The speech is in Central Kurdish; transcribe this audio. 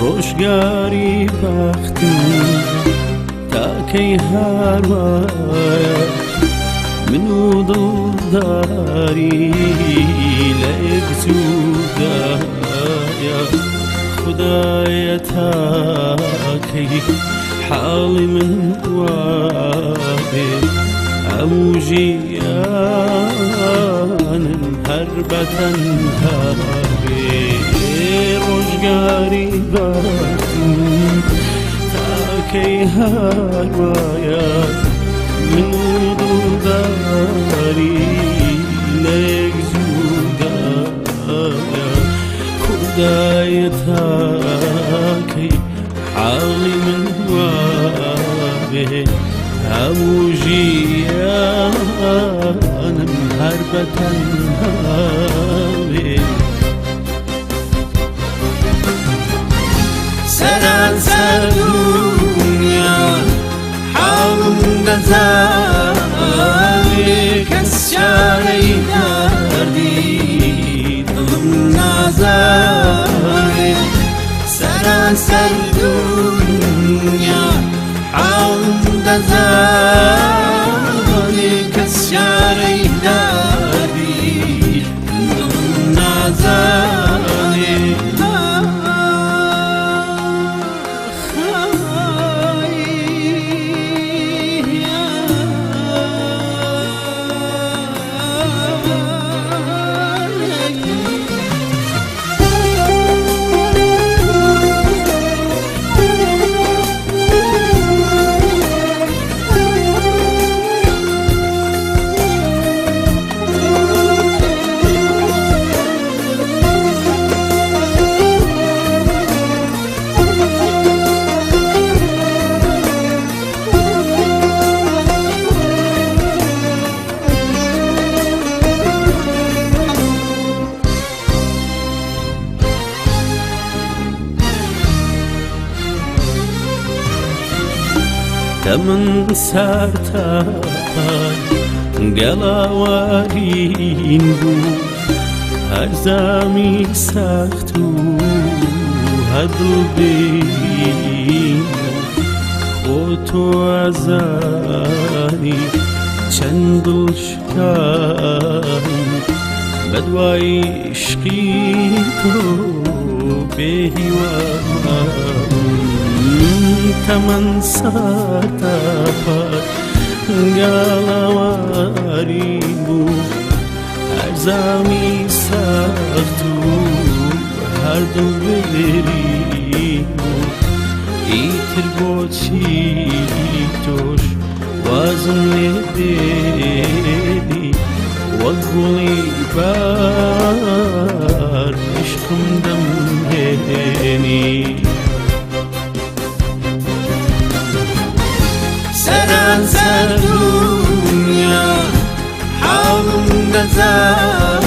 ڕۆژگاری بەختم تاکەی هاروایە من و دڵداری لە یەک جوودایە خدایە تاکەی حاڵی من وابێ هەموو ژیانم هەر بە تەنها بێ ڕۆژگاری بەختم تاکەی هەروایە من و دڵداری لە یەک جوودایە خودایە تاکەی حاڵی من وابێ هەموو ژیانم هەر بە تەنها بێ. سەرانسەر دونیا حاڵم دەزانێ کەس چارەی دەردی دڵم نازانێ سەرانسەر دونیا حاڵم دەزانێ کەس چارەی دەردی دڵم نازانێ. تەمن سارتاپای گەڵاوارین بوو هەرزامی سەخت و هەدڵ بین خۆ تۆ ئەزانی چەند دڵ شکام بە دوای عشقی تۆ بێهیوام تەمەن ساتاپای گەڵاواری بوو هەرزامی سەخت و هەردوو بێری بوو ئیتر بۆچی تۆش وازم لێ دێنی وەک گوڵی بار عشقم دەمهێنی. سەرانسەر دونیا حاڵم دەزانێ.